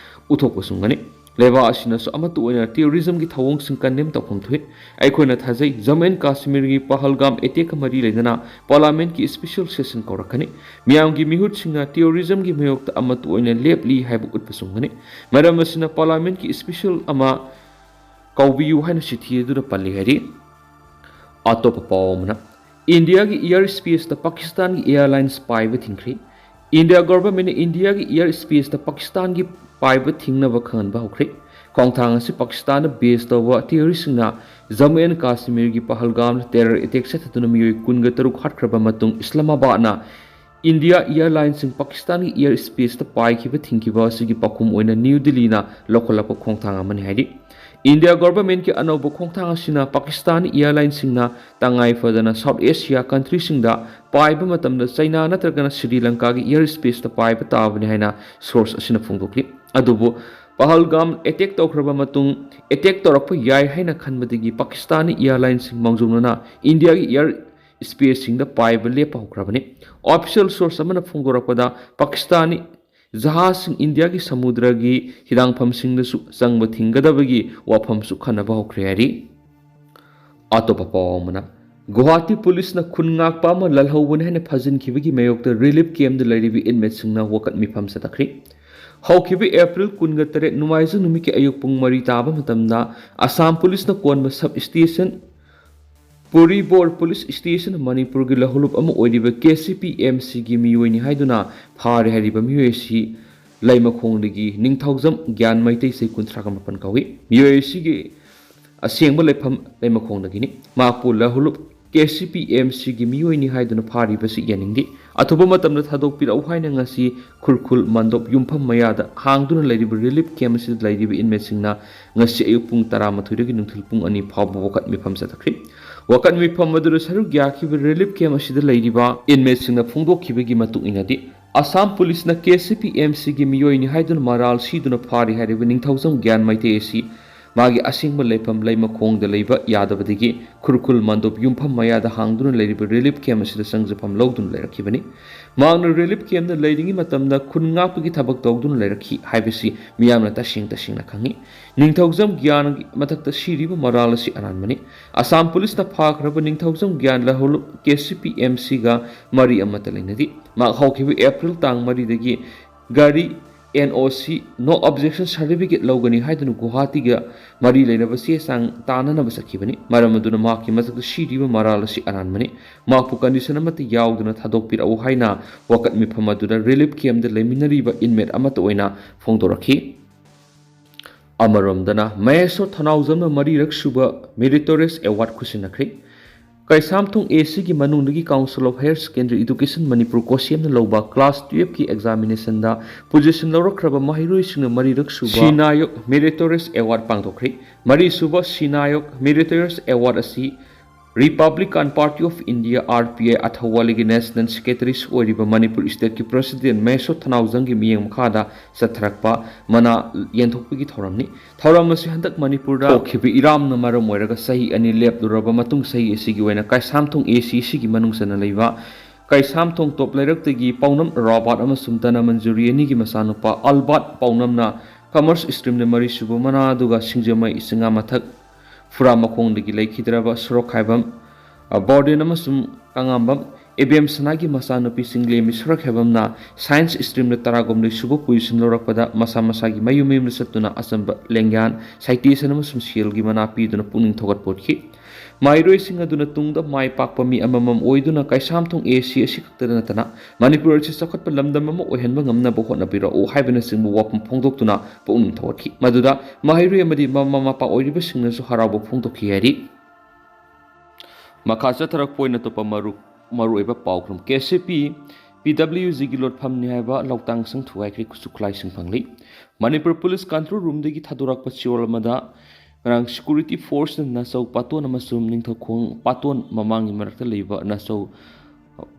ꯎꯠꯊꯣꯛꯄꯁꯨ ꯉꯝꯒꯅꯤ꯫ ꯂꯩꯕꯥꯛ ꯑꯁꯤꯅꯁꯨ ꯑꯃꯠꯇ ꯑꯣꯏꯅ ꯇꯦꯔꯣꯔꯤꯖꯝꯒꯤ ꯊꯧꯑꯣꯡꯁꯤꯡ ꯀꯟꯗꯦꯝ ꯇꯧꯐꯝ ꯊꯣꯛꯏ꯫ ꯑꯩꯈꯣꯏꯅ ꯊꯥꯖꯩ, ꯖꯝꯃꯨ ꯑꯦꯟ ꯀꯥꯁꯃꯤꯔꯒꯤ ꯄꯍꯜꯒꯥꯝ ꯑꯦꯇꯦꯛꯀ ꯃꯔꯤ ꯂꯩꯅꯅ ꯄꯥꯔꯂꯥꯃꯦꯟꯠꯀꯤ ꯁ꯭ꯄꯦꯁꯤꯌꯦꯜ ꯁꯦꯁꯟ ꯀꯧꯔꯛꯀꯅꯤ꯫ ꯃꯤꯌꯥꯝꯒꯤ ꯃꯤꯍꯨꯠꯁꯤꯡꯅ ꯇꯦꯔꯣꯔꯤꯖꯝꯒꯤ ꯃꯥꯌꯣꯛꯇ ꯑꯃꯠꯇ ꯑꯣꯏꯅ ꯂꯦꯞꯂꯤ ꯍꯥꯏꯕ ꯎꯠꯄꯁꯨ ꯉꯝꯒꯅꯤ꯫ ꯃꯔꯝ ꯑꯁꯤꯅ ꯄꯥꯔꯂꯥꯃꯦꯟꯠꯀꯤ ꯁ꯭ꯄꯦꯁꯤꯌꯦꯜ ꯑꯃ ꯀꯧꯕꯤꯌꯨ ꯍꯥꯏꯅ ꯆꯤꯊꯤ ꯑꯗꯨꯗ ꯄꯜꯂꯤ ꯍꯥꯏꯔꯤ꯫ ꯑꯇꯣꯞꯄ ꯄꯥꯎ ꯑꯃꯅ, ꯏꯟꯗꯤꯌꯥꯒꯤ ꯏꯌꯥꯔ ꯁ꯭ꯄꯦꯁꯇ ꯄꯥꯀꯤꯁꯇꯥꯟꯒꯤ ꯑꯦꯌꯥꯔꯂꯥꯏꯟꯁ ꯄꯥꯏꯕ ꯊꯤꯡꯈ꯭ꯔꯦ꯫ ꯏꯟꯗꯤꯌꯥ ꯒꯣꯚꯔꯟꯃꯦꯟꯠꯅ ꯏꯟꯗꯤꯌꯥꯒꯤ ꯏꯌꯥꯔ ꯁ꯭ꯄꯦꯁꯇ ꯄꯥꯀꯤꯁꯇꯥꯟꯒꯤ ꯄꯥꯏꯕ ꯊꯤꯡꯅꯕ ꯈꯪꯍꯟꯕ ꯍꯧꯈ꯭ꯔꯦ꯫ ꯈꯣꯡꯊꯥꯡ ꯑꯁꯤ ꯄꯥꯀꯤꯁꯇꯥꯟꯗ ꯕꯦꯖ ꯇꯧꯕ ꯇꯦꯔꯣꯔꯤꯁꯁꯤꯡꯅ ꯖꯝꯃꯨ ꯑꯦꯟ ꯀꯥꯁꯃꯤꯔꯒꯤ ꯄꯍꯜꯒꯥꯝꯗ ꯇꯦꯔꯔ ꯑꯦꯇꯦꯛ ꯆꯠꯊꯗꯨꯅ ꯃꯤꯑꯣꯏ ꯀꯨꯟꯒ ꯇꯔꯨꯛ ꯍꯥꯠꯈ꯭ꯔꯕ ꯃꯇꯨꯡ, ꯏꯁꯂꯥꯃꯥꯕꯥꯗꯅ ꯏꯟꯗꯤꯌꯥ ꯏꯌꯥꯔꯂꯥꯏꯟꯁꯤꯡ ꯄꯥꯀꯤꯁꯇꯥꯟꯒꯤ ꯏꯌꯥꯔ ꯁ꯭ꯄꯦꯁꯇ ꯄꯥꯏꯈꯤꯕ ꯊꯤꯡꯈꯤꯕ ꯑꯁꯤꯒꯤ ꯄꯥꯎꯈꯨꯝ ꯑꯣꯏꯅ ꯅ꯭ꯌꯨ ꯗꯤꯜꯂꯤꯅ ꯂꯧꯈꯠꯂꯛꯄ ꯈꯣꯡꯊꯥꯡ ꯑꯃꯅꯤ ꯍꯥꯏꯔꯤ꯫ ꯏꯟꯗꯤꯌꯥ ꯒꯣꯚꯔꯟꯃꯦꯟꯠꯀꯤ ꯑꯅꯧꯕ ꯈꯣꯡꯊꯥꯡ ꯑꯁꯤꯅ ꯄꯥꯀꯤꯁꯇꯥꯟ ꯏꯌꯥꯔꯂꯥꯏꯟꯁꯤꯡꯅ ꯇꯉꯥꯏ ꯐꯗꯅ ꯁꯥꯎꯠ ꯑꯦꯁꯤꯌꯥ ꯀꯟꯇ꯭ꯔꯤꯁꯤꯡꯗ ꯄꯥꯏꯕ ꯃꯇꯝꯗ ꯆꯩꯅꯥ ꯅꯠꯇ꯭ꯔꯒꯅ ꯁ꯭ꯔꯤ ꯂꯪꯀꯥꯒꯤ ꯏꯌꯥꯔ ꯁ꯭ꯄꯦꯁꯇ ꯄꯥꯏꯕ ꯇꯥꯕꯅꯤ ꯍꯥꯏꯅ ꯁꯣꯔꯁ ꯑꯁꯤꯅ ꯐꯣꯡꯗꯣꯛꯂꯤ꯫ ꯑꯗꯨꯕꯨ ꯄꯍꯜꯒꯥꯝ ꯑꯦꯇꯦꯛ ꯇꯧꯈ꯭ꯔꯕ ꯃꯇꯨꯡ, ꯑꯦꯇꯦꯛ ꯇꯧꯔꯛꯄ ꯌꯥꯏ ꯍꯥꯏꯅ ꯈꯟꯕꯗꯒꯤ ꯄꯥꯀꯤꯁꯇꯥꯟꯅꯤ ꯏꯌꯥꯔꯂꯥꯏꯟꯁꯤꯡ ꯃꯥꯡꯖꯧꯅꯅ ꯏꯟꯗꯤꯌꯥꯒꯤ ꯏꯌꯥꯔ ꯁ꯭ꯄꯦꯁꯁꯤꯡꯗ ꯄꯥꯏꯕ ꯂꯦꯞꯄ ꯍꯧꯈ꯭ꯔꯕꯅꯤ꯫ ꯑꯣꯐꯤꯁꯤꯌꯦꯜ ꯁꯣꯔꯁ ꯑꯃꯅ ꯐꯣꯡꯗꯣꯔꯛꯄꯗ, ꯄꯥꯀꯤꯁꯇꯥꯟꯅꯤ ꯖꯍꯥꯖꯁꯤꯡ ꯏꯟꯗꯤꯌꯥꯒꯤ ꯁꯃꯨꯗ꯭ꯔꯒꯤ ꯍꯤꯗꯥꯡꯐꯝꯁꯤꯡꯗꯁꯨ ꯆꯪꯕ ꯊꯤꯡꯒꯗꯕꯒꯤ ꯋꯥꯐꯝꯁꯨ ꯈꯟꯅꯕ ꯍꯧꯈ꯭ꯔꯦ ꯍꯥꯏꯔꯤ꯫ ꯑꯇꯣꯞꯄ ꯄꯥꯎ ꯑꯃꯅ, ꯒꯨꯋꯥꯍꯥꯇꯤ ꯄꯨꯂꯤꯁꯅ ꯈꯨꯟ ꯉꯥꯛꯄ ꯑꯃ ꯂꯜꯍꯧꯕꯅꯤ ꯍꯥꯏꯅ ꯐꯥꯖꯤꯟꯈꯤꯕꯒꯤ ꯃꯥꯌꯣꯛꯇ ꯔꯤꯂꯤꯐ ꯀꯦꯝꯞꯇ ꯂꯩꯔꯤꯕ ꯏꯟꯃꯦꯠꯁꯤꯡꯅ ꯋꯥꯀꯠ ꯃꯤꯐꯝ ꯆꯠꯊꯈ꯭ꯔꯤ꯫ ꯍꯧꯈꯤꯕ ꯑꯦꯄ꯭ꯔꯤꯜ ꯀꯨꯟꯒ ꯇꯔꯦꯠ ꯅꯣꯡꯃꯥꯏꯖꯤꯡ ꯅꯨꯃꯤꯠꯀꯤ ꯑꯌꯨꯛ ꯄꯨꯡ ꯃꯔꯤ ꯇꯥꯕ ꯃꯇꯝꯗ ꯑꯁꯥꯝ ꯄꯨꯂꯤꯁꯅ ꯀꯣꯟꯕ ꯁꯕ ꯁ꯭ꯇꯦꯁꯟ ꯄꯨꯔꯤꯕꯣꯔ ꯄꯨꯂꯤꯁ ꯁ꯭ꯇꯦꯁꯟ ꯃꯅꯤꯄꯨꯔꯒꯤ ꯂꯧꯍꯧꯂꯨꯞ ꯑꯃ ꯑꯣꯏꯔꯤꯕ ꯀꯦ ꯁꯤ ꯄꯤ ꯑꯦꯝ ꯁꯤꯒꯤ ꯃꯤꯑꯣꯏꯅꯤ ꯍꯥꯏꯗꯨꯅ ꯐꯥꯔꯦ ꯍꯥꯏꯔꯤꯕ ꯃꯤꯑꯣꯏ ꯑꯁꯤ ꯂꯩꯃꯈꯣꯡꯗꯒꯤ ꯅꯤꯡꯊꯧꯖꯝ ꯒ꯭ꯌꯥꯟ ꯃꯩꯇꯩ, ꯆꯍꯤ ꯀꯨꯟꯊ꯭ꯔꯥꯒ ꯃꯥꯄꯟ ꯀꯧꯏ꯫ ꯃꯤꯑꯣꯏ ꯑꯁꯤꯒꯤ ꯑꯁꯦꯡꯕ ꯂꯩꯐꯝ ꯂꯩꯃꯈꯣꯡꯗꯒꯤꯅꯤ꯫ ꯃꯍꯥꯛꯄꯨ ꯂꯍꯨꯂꯨꯞ ꯀꯦ ꯁꯤ ꯄꯤ ꯑꯦꯝ ꯁꯤꯒꯤ ꯃꯤꯑꯣꯏꯅꯤ ꯍꯥꯏꯗꯨꯅ ꯐꯥꯔꯤꯕꯁꯤ ꯌꯥꯅꯤꯡꯗꯦ꯫ ꯑꯊꯨꯕ ꯃꯇꯝꯗ ꯊꯥꯗꯣꯛꯄꯤꯔꯛꯎ ꯍꯥꯏꯅ ꯉꯁꯤ ꯈꯨꯔꯈꯨꯜ ꯃꯟꯗꯣꯞ ꯌꯨꯝꯐꯝ ꯃꯌꯥꯗ ꯍꯥꯡꯗꯨꯅ ꯂꯩꯔꯤꯕ ꯔꯤꯂꯤꯐ ꯀꯦꯝꯞ ꯑꯁꯤꯗ ꯂꯩꯔꯤꯕ ꯏꯟꯃꯦꯠꯁꯤꯡꯅ ꯉꯁꯤ ꯑꯌꯨꯛ ꯄꯨꯡ ꯇꯔꯥꯃꯥꯊꯣꯏꯗꯒꯤ ꯅꯨꯡꯊꯤꯜ ꯄꯨꯡ ꯑꯅꯤ ꯐꯥꯎꯕ ꯋꯥꯀꯠ ꯃꯤꯐꯝ ꯆꯠꯊꯈ꯭ꯔꯤ꯫ ꯋꯥꯀꯠ ꯃꯤꯐꯝ ꯑꯗꯨꯗ ꯁꯔꯨꯛ ꯌꯥꯈꯤꯕ ꯔꯤꯂꯤꯐ ꯀꯦꯝꯞ ꯑꯁꯤꯗ ꯂꯩꯔꯤꯕ ꯏꯟꯃꯦꯠꯁꯤꯡꯅ ꯐꯣꯡꯗꯣꯛꯈꯤꯕꯒꯤ ꯃꯇꯨꯡ ꯏꯟꯅꯗꯤ, ꯑꯁꯥꯝ ꯄꯨꯂꯤꯁꯅ ꯀꯦ ꯁꯤ ꯄꯤ ꯑꯦꯝ ꯁꯤꯒꯤ ꯃꯤꯑꯣꯏꯅꯤ ꯍꯥꯏꯗꯨꯅ ꯃꯔꯥꯜ ꯁꯤꯗꯨꯅ ꯐꯥꯔꯤ ꯍꯥꯏꯔꯤꯕ ꯅꯤꯡꯊꯧꯖꯝ ꯒ꯭ꯌꯥꯟ ꯃꯩꯇꯩ ꯑꯁꯤ ꯃꯥꯒꯤ ꯑꯁꯦꯡꯕ ꯂꯩꯐꯝ ꯂꯩꯃꯈꯣꯡꯗ ꯂꯩꯕ ꯌꯥꯗꯕꯗꯒꯤ ꯈꯨꯔꯈꯨꯜ ꯃꯟꯗꯣꯞ ꯌꯨꯝꯐꯝ ꯃꯌꯥꯗ ꯍꯥꯡꯗꯨꯅ ꯂꯩꯔꯤꯕ ꯔꯤꯂꯤꯐ ꯀꯦꯝꯞ ꯑꯁꯤꯗ ꯆꯪꯖꯐꯝ ꯂꯧꯗꯨꯅ ꯂꯩꯔꯛꯈꯤꯕꯅꯤ꯫ ꯃꯍꯥꯛꯅ ꯔꯤꯂꯤꯐ ꯀꯦꯝꯞꯇ ꯂꯩꯔꯤꯉꯩ ꯃꯇꯝꯗ ꯈꯨꯟ ꯉꯥꯛꯄꯒꯤ ꯊꯕꯛ ꯇꯧꯗꯨꯅ ꯂꯩꯔꯛꯈꯤ ꯍꯥꯏꯕꯁꯤ ꯃꯤꯌꯥꯝꯅ ꯇꯁꯦꯡ ꯇꯁꯦꯡꯅ ꯈꯪꯏ꯫ ꯅꯤꯡꯊꯧꯖꯝ ꯒ꯭ꯌꯥꯟꯒꯤ ꯃꯊꯛꯇ ꯁꯤꯔꯤꯕ ꯃꯔꯥꯜ ꯑꯁꯤ ꯑꯔꯥꯟꯕꯅꯤ꯫ ꯑꯁꯥꯝ ꯄꯨꯂꯤꯁꯅ ꯐꯥꯈ꯭ꯔꯕ ꯅꯤꯡꯊꯧꯖꯝ ꯒ꯭ꯌꯥꯟ ꯂꯍꯨꯂꯨꯞ ꯀꯦ ꯁꯤ ꯄꯤ ꯑꯦꯝ ꯁꯤꯒ ꯃꯔꯤ ꯑꯃꯠꯇ ꯂꯩꯅꯗꯦ꯫ ꯃꯍꯥꯛ ꯍꯧꯈꯤꯕ ꯑꯦꯄ꯭ꯔꯤꯜ ꯇꯥꯡ ꯃꯔꯤꯗꯒꯤ ꯒꯥꯔꯤ ꯑꯦꯟ ꯑꯣ ꯁꯤ, No Objection Certificate, ꯂꯧꯒꯅꯤ ꯍꯥꯏꯗꯨꯅ ꯒꯨꯋꯥꯍꯥꯇꯤꯒ ꯃꯔꯤ ꯂꯩꯅꯕ ꯆꯦ ꯆꯥꯡ ꯇꯥꯟꯅꯅꯕ ꯆꯠꯈꯤꯕꯅꯤ꯫ ꯃꯔꯝ ꯑꯗꯨꯅ ꯃꯍꯥꯛꯀꯤ ꯃꯊꯛꯇ ꯁꯤꯔꯤꯕ ꯃꯔꯥꯜ ꯑꯁꯤ ꯑꯔꯥꯟꯕꯅꯤ꯫ ꯃꯍꯥꯛꯄꯨ ꯀꯟꯗꯤꯁꯟ ꯑꯃꯠꯇ ꯌꯥꯎꯗꯅ ꯊꯥꯗꯣꯛꯄꯤꯔꯛꯎ ꯍꯥꯏꯅ ꯋꯥꯀꯠ ꯃꯤꯐꯝ ꯑꯗꯨꯗ ꯔꯤꯂꯤꯐ ꯀꯦꯝꯞꯇ ꯂꯩꯃꯤꯟꯅꯔꯤꯕ ꯏꯟꯃꯦꯠ ꯑꯃꯠꯇ ꯑꯣꯏꯅ ꯐꯣꯡꯗꯣꯔꯛꯈꯤ꯫ ꯑꯃꯔꯣꯝꯗꯅ, ꯃꯍꯦꯁꯣꯔ ꯊꯅꯥꯎꯖꯝꯅ ꯃꯔꯤꯔꯛ ꯁꯨꯕ ꯃꯦꯔꯤꯇꯣꯔꯤꯌꯁ ꯑꯦꯋꯥꯔꯗ ꯈꯨꯠꯁꯤꯟꯅꯈ꯭ꯔꯦ꯫ ꯀꯩꯁꯥꯝꯊꯣꯡ ꯑꯦ ꯁꯤꯒꯤ ꯃꯅꯨꯡꯗꯒꯤ Council of Higher Secondary Education Manipur, ꯀꯣꯁꯦꯝꯅ ꯂꯧꯕ ꯀ꯭ꯂꯥꯁ ꯇꯨꯌꯦꯜꯐꯀꯤ ꯑꯦꯛꯖꯥꯃꯤꯅꯦꯁꯟꯗ ꯄꯣꯖꯤꯁꯟ ꯂꯧꯔꯛꯈ꯭ꯔꯕ ꯃꯍꯩꯔꯣꯏꯁꯤꯡꯅ ꯃꯔꯤꯔꯛ ꯁꯨꯕ ꯁꯤꯅꯥꯌꯣꯛ ꯃꯦꯔꯤꯇꯣꯔꯤꯌꯁ ꯑꯦꯋꯥꯔꯗ ꯄꯥꯡꯊꯣꯛꯈ꯭ꯔꯦ꯫ ꯃꯔꯤꯁꯨꯕ ꯁꯤꯅꯥꯌꯣꯛ ꯃꯦꯔꯤꯇꯣꯔꯤꯌꯁ ꯑꯦꯋꯥꯔꯗ ꯑꯁꯤ Republican Party of India, R P I, ꯑꯊꯧꯋꯥꯂꯤꯒꯤ ꯅꯦꯁꯅꯦꯜ ꯁꯦꯀ꯭ꯔꯦꯇꯔꯤꯁꯨ ꯑꯣꯏꯔꯤꯕ ꯃꯅꯤꯄꯨꯔ ꯁ꯭ꯇꯦꯠꯀꯤ ꯄ꯭ꯔꯦꯁꯤꯗꯦꯟꯠ ꯃꯍꯦꯁꯣꯔ ꯊꯅꯥꯎꯖꯝꯒꯤ ꯃꯤꯠꯌꯦꯡ ꯃꯈꯥꯗ ꯆꯠꯊꯔꯛꯄ ꯃꯅꯥ ꯌꯦꯟꯊꯣꯛꯄꯒꯤ ꯊꯧꯔꯝꯅꯤ꯫ ꯊꯧꯔꯝ ꯑꯁꯤ ꯍꯟꯗꯛ ꯃꯅꯤꯄꯨꯔꯗ ꯊꯣꯛꯈꯤꯕ ꯏꯔꯥꯡꯅ ꯃꯔꯝ ꯑꯣꯏꯔꯒ ꯆꯍꯤ ꯑꯅꯤ ꯂꯦꯞꯂꯨꯔꯕ ꯃꯇꯨꯡ, ꯆꯍꯤ ꯑꯁꯤꯒꯤ ꯑꯣꯏꯅ ꯀꯩꯁꯥꯝꯊꯣꯡ ꯑꯦ ꯁꯤ ꯁꯤꯒꯤ ꯃꯅꯨꯡ ꯆꯟꯅ ꯂꯩꯕ ꯀꯩꯁꯥꯝꯊꯣꯡ ꯇꯣꯞ ꯂꯩꯔꯛꯇꯒꯤ ꯄꯥꯎꯅꯝ ꯔꯣꯕꯥꯔꯠ ꯑꯃꯁꯨꯡ ꯙꯅꯃꯟꯖꯨꯔꯤ ꯑꯅꯤꯒꯤ ꯃꯆꯥꯅꯨꯄꯥ ꯑꯜꯕꯥꯔꯠ ꯄꯥꯎꯅꯝꯅ ꯀꯃꯔꯁ ꯁ꯭ꯇ꯭ꯔꯤꯝꯗ ꯃꯔꯤꯁꯨꯕ ꯃꯅꯥ, ꯑꯗꯨꯒ ꯁꯤꯡꯖꯃꯩ ꯆꯤꯉꯥꯃꯊꯛ ꯐꯨꯔꯥꯃꯈꯣꯡꯗꯒꯤ ꯂꯩꯈꯤꯗ꯭ꯔꯕ ꯁꯣꯔꯣꯛꯈꯥꯏꯕꯝ, ꯑ, ꯕꯣꯔꯗꯦꯟ ꯑꯃꯁꯨꯡ ꯀꯉꯥꯝꯕꯝ, ꯏꯕꯦꯝꯁꯅꯥꯒꯤ ꯃꯆꯥꯅꯨꯄꯤ ꯆꯤꯡꯂꯦꯝꯕꯤ ꯁꯣꯔꯣꯛꯈꯥꯏꯕꯝꯅ ꯁꯥꯏꯟꯁ ꯁ꯭ꯇ꯭ꯔꯤꯝꯗ ꯇꯔꯥꯍꯨꯝꯗꯣꯏ ꯁꯨꯕ ꯄꯣꯖꯤꯁꯟ ꯂꯧꯔꯛꯄꯗ ꯃꯁꯥ ꯃꯁꯥꯒꯤ ꯃꯌꯨꯝ ꯃꯌꯨꯝꯗ ꯆꯠꯇꯨꯅ ꯑꯆꯝꯕ ꯂꯦꯡꯌꯥꯟ, ꯁꯥꯏꯇꯦꯁꯟ ꯑꯃꯁꯨꯡ ꯁꯦꯜꯒꯤ ꯃꯅꯥ ꯄꯤꯗꯨꯅ ꯄꯨꯛꯅꯤꯡ ꯊꯧꯒꯠꯄ ꯎꯠꯈꯤ꯫ ꯃꯍꯩꯔꯣꯏꯁꯤꯡ ꯑꯗꯨꯅ ꯇꯨꯡꯗ ꯃꯥꯏ ꯄꯥꯛꯄ ꯃꯤ ꯑꯃꯃꯝ ꯑꯣꯏꯗꯨꯅ ꯀꯩꯁꯥꯝꯊꯣꯡ ꯑꯦ ꯁꯤ ꯑꯁꯤꯈꯛꯇꯗ ꯅꯠꯇꯅ ꯃꯅꯤꯄꯨꯔ ꯑꯁꯤ ꯆꯥꯎꯈꯠꯄ ꯂꯝꯗꯝ ꯑꯃ ꯑꯣꯏꯍꯟꯕ ꯉꯝꯅꯕ ꯍꯣꯠꯅꯕꯤꯔꯛꯎ ꯍꯥꯏꯕꯅꯆꯤꯡꯕ ꯋꯥꯐꯝ ꯐꯣꯡꯗꯣꯛꯇꯨꯅ ꯄꯨꯛꯅꯤꯡ ꯊꯧꯒꯠꯈꯤ꯫ ꯃꯗꯨꯗ ꯃꯍꯩꯔꯣꯏ ꯑꯃꯗꯤ ꯃꯃꯥ ꯃꯄꯥ ꯑꯣꯏꯔꯤꯕꯁꯤꯡꯅꯁꯨ ꯍꯔꯥꯎꯕ ꯐꯣꯡꯗꯣꯛꯈꯤ ꯍꯥꯏꯔꯤ꯫ ꯃꯈꯥ ꯆꯠꯊꯔꯛꯄ ꯑꯣꯏꯅ ꯑꯇꯣꯞꯄ ꯃꯔꯨ-, ꯃꯔꯨꯑꯣꯏꯕ ꯄꯥꯎ ꯈꯨꯝ꯫ ꯀꯦ ꯁꯤ ꯄꯤ, ꯄꯤ ꯗꯕ꯭ꯂꯤꯎ ꯖꯤꯒꯤ ꯂꯣꯠꯐꯝꯅꯤ ꯍꯥꯏꯕ ꯂꯧꯇꯥꯡ ꯁꯪ ꯊꯨꯒꯥꯏꯈ꯭ꯔꯦ, ꯈꯨꯠꯁꯨ ꯈꯨꯠꯂꯥꯏꯁꯤꯡ ꯐꯪꯂꯤ꯫ ꯃꯅꯤꯄꯨꯔ ꯄꯨꯂꯤꯁ ꯀꯟꯇ꯭ꯔꯣꯜ ꯔꯨꯝꯗꯒꯤ ꯊꯥꯗꯣꯔꯛꯄ ꯆꯦꯔꯣꯜ ꯑꯃꯗ ꯉꯔꯥꯡ ꯁꯦꯀ꯭ꯌꯨꯔꯤꯇꯤ ꯐꯣꯔꯁꯅ ꯅꯥꯆꯧ ꯄꯥꯇꯣꯟ ꯑꯃꯁꯨꯡ ꯅꯤꯡꯊꯧꯈꯣꯡ ꯄꯥꯇꯣꯟ ꯃꯃꯥꯡꯒꯤ ꯃꯔꯛꯇ ꯂꯩꯕ ꯅꯥꯆꯧ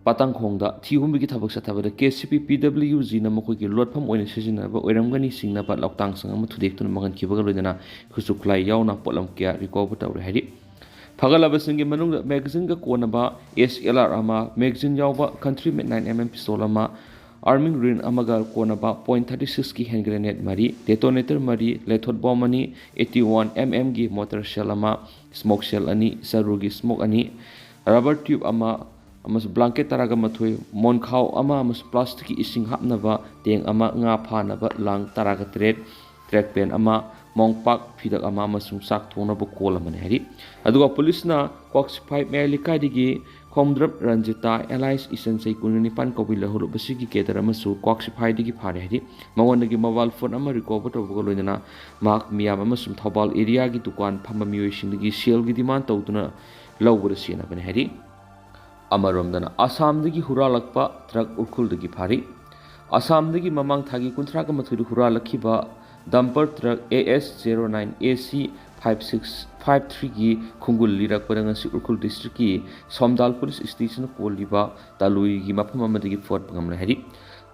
ꯄꯥꯇꯥꯡꯈꯣꯡꯗ ꯊꯤ ꯍꯨꯝꯕꯒꯤ ꯊꯕꯛ ꯆꯠꯊꯕꯗ ꯀꯦ ꯁꯤ ꯄꯤ, ꯄꯤ ꯗꯕ꯭ꯂꯤꯎ ꯖꯤꯅ ꯃꯈꯣꯏꯒꯤ ꯂꯣꯠꯐꯝ ꯑꯣꯏꯅ ꯁꯤꯖꯤꯟꯅꯕ ꯑꯣꯏꯔꯝꯒꯅꯤ ꯆꯤꯡꯅꯕ ꯂꯧꯇꯥꯡ ꯁꯪ ꯑꯃ ꯊꯨꯗꯦꯛꯇꯨꯅ ꯃꯥꯡꯍꯟꯈꯤꯕꯒ ꯂꯣꯏꯅꯅ ꯈꯨꯠꯁꯨ ꯈꯨꯠꯂꯥꯏ ꯌꯥꯎꯅ ꯄꯣꯠꯂꯝ ꯀꯌꯥ ꯔꯤꯀꯣꯚꯔ ꯇꯧꯔꯦ ꯍꯥꯏꯔꯤ꯫ ꯐꯒꯠꯂꯕꯁꯤꯡꯒꯤ ꯃꯅꯨꯡꯗ ꯃꯦꯒꯥꯖꯤꯟꯒ ꯀꯣꯟꯅꯕ ꯑꯦꯁ ꯑꯦꯜ ꯑꯥꯔ ꯑꯃ, ꯃꯦꯒꯥꯖꯤꯟ ꯌꯥꯎꯕ ꯀꯟꯇ꯭ꯔꯤ ꯃꯦꯠ ꯅꯥꯏꯟ ꯑꯦꯝ ꯑꯦꯝ ꯄꯤꯁꯇꯣꯜ ꯑꯃ, ꯑꯥꯔꯃꯤꯡ ꯔꯤꯟ ꯑꯃꯒ ꯀꯣꯟꯅꯕ ꯄꯣꯏꯟ ꯊꯥꯔꯇꯤ ꯁꯤꯛꯁꯀꯤ ꯍꯦꯟ ꯒ꯭ꯔꯦꯅꯦꯗ ꯃꯔꯤ, ꯗꯦꯇꯣꯅꯦꯇꯔ ꯃꯔꯤ, ꯂꯦꯊꯣꯠ ꯕꯣꯝ ꯑꯅꯤ, ꯑꯩꯠꯇꯤ ꯋꯥꯟ ꯑꯦꯝ ꯑꯦꯝꯒꯤ ꯃꯣꯔꯇꯔ ꯁꯦꯜ ꯑꯃ, ꯁ꯭ꯃꯣꯛ ꯁꯦꯜ ꯑꯅꯤ, ꯆꯔꯨꯒꯤ ꯁ꯭ꯃꯣꯛ ꯑꯅꯤ, ꯔꯕꯔ ꯇ꯭ꯌꯨꯕ ꯑꯃ, ꯑꯃꯁꯨꯡ ꯕ꯭ꯂꯥꯡꯀꯦꯠ ꯇꯔꯥꯒ ꯃꯥꯊꯣꯏ, ꯃꯣꯟꯈꯥꯎ ꯑꯃ ꯑꯃꯁꯨꯡ ꯄ꯭ꯂꯥꯁꯇꯤꯛꯀꯤ ꯏꯁꯤꯡ ꯍꯥꯞꯅꯕ ꯇꯦꯡ ꯑꯃ, ꯉꯥ ꯐꯥꯅꯕ ꯂꯥꯡ ꯇꯔꯥꯒ ꯇꯔꯦꯠ, ꯇ꯭ꯔꯦꯛ ꯄꯦꯟ ꯑꯃ, ꯃꯣꯝꯄꯥꯛ ꯐꯤꯗꯛ ꯑꯃ ꯑꯃꯁꯨꯡ ꯆꯥꯛ ꯊꯣꯡꯅꯕ ꯀꯣꯜ ꯑꯃꯅꯤ ꯍꯥꯏꯔꯤ꯫ ꯑꯗꯨꯒ ꯄꯨꯂꯤꯁꯅ ꯀ꯭ꯋꯥꯛꯁꯤꯐꯥꯏ ꯃꯌꯥꯏ ꯂꯩꯀꯥꯏꯗꯒꯤ ꯈꯣꯝꯗ꯭ꯔꯞ ꯔꯟꯖꯤꯇꯥ, ꯑꯦꯂꯥꯏꯁ ꯏꯆꯟ, ꯆꯍꯤ ꯀꯨꯟꯒ ꯅꯤꯄꯥꯟ ꯀꯧꯕꯤ ꯂꯧꯍꯧꯔꯕꯁꯤꯒꯤ ꯀꯦꯗꯔ ꯑꯃꯁꯨ ꯀ꯭ꯋꯥꯛꯁꯤꯐꯥꯏꯗꯒꯤ ꯐꯥꯔꯦ ꯍꯥꯏꯔꯤ꯫ ꯃꯉꯣꯟꯗꯒꯤ ꯃꯣꯕꯥꯏꯜ ꯐꯣꯟ ꯑꯃ ꯔꯤꯀꯣꯚꯔ ꯇꯧꯕꯒ ꯂꯣꯏꯅꯅ ꯃꯍꯥꯛ ꯃꯤꯌꯥꯝ ꯑꯃꯁꯨꯡ ꯊꯧꯕꯥꯜ ꯑꯦꯔꯤꯌꯥꯒꯤ ꯗꯨꯀꯥꯟ ꯐꯝꯕ ꯃꯤꯑꯣꯏꯁꯤꯡꯗꯒꯤ ꯁꯦꯜꯒꯤ ꯗꯤꯃꯥꯟ ꯇꯧꯗꯨꯅ ꯂꯧꯕꯗ ꯁꯤꯖꯤꯟꯅꯕꯅꯤ ꯍꯥꯏꯔꯤ꯫ ꯑꯃꯔꯣꯝꯗꯅ ꯑꯁꯥꯝꯗꯒꯤ ꯍꯨꯔꯥꯜꯂꯛꯄ ꯇ꯭ꯔꯛ ꯎꯈ꯭ꯔꯨꯜꯗꯒꯤ ꯐꯥꯔꯤ꯫ ꯑꯁꯥꯝꯗꯒꯤ ꯃꯃꯥꯡ ꯊꯥꯒꯤ ꯀꯨꯟꯊ꯭ꯔꯥꯒ ꯃꯥꯊꯣꯏꯗ ꯍꯨꯔꯥꯜꯂꯛꯈꯤꯕ dumper truck A S zero nine A C five six five ꯊ꯭ꯔꯤꯒꯤ ꯈꯣꯡꯒꯨꯜ ꯂꯤꯔꯛꯄꯗ ꯉꯁꯤ ꯎꯈ꯭ꯔꯨꯜ ꯗꯤꯁꯇ꯭ꯔꯤꯛꯀꯤ ꯁꯣꯝꯗꯥꯜ ꯄꯨꯂꯤꯁ ꯁ꯭ꯇꯦꯁꯟ ꯀꯣꯜꯂꯤꯕ ꯇꯥꯂꯨꯏꯒꯤ ꯃꯐꯝ ꯑꯃꯗꯒꯤ ꯐꯨꯒꯠꯄ ꯉꯝꯂꯦ ꯍꯥꯏꯔꯤ꯫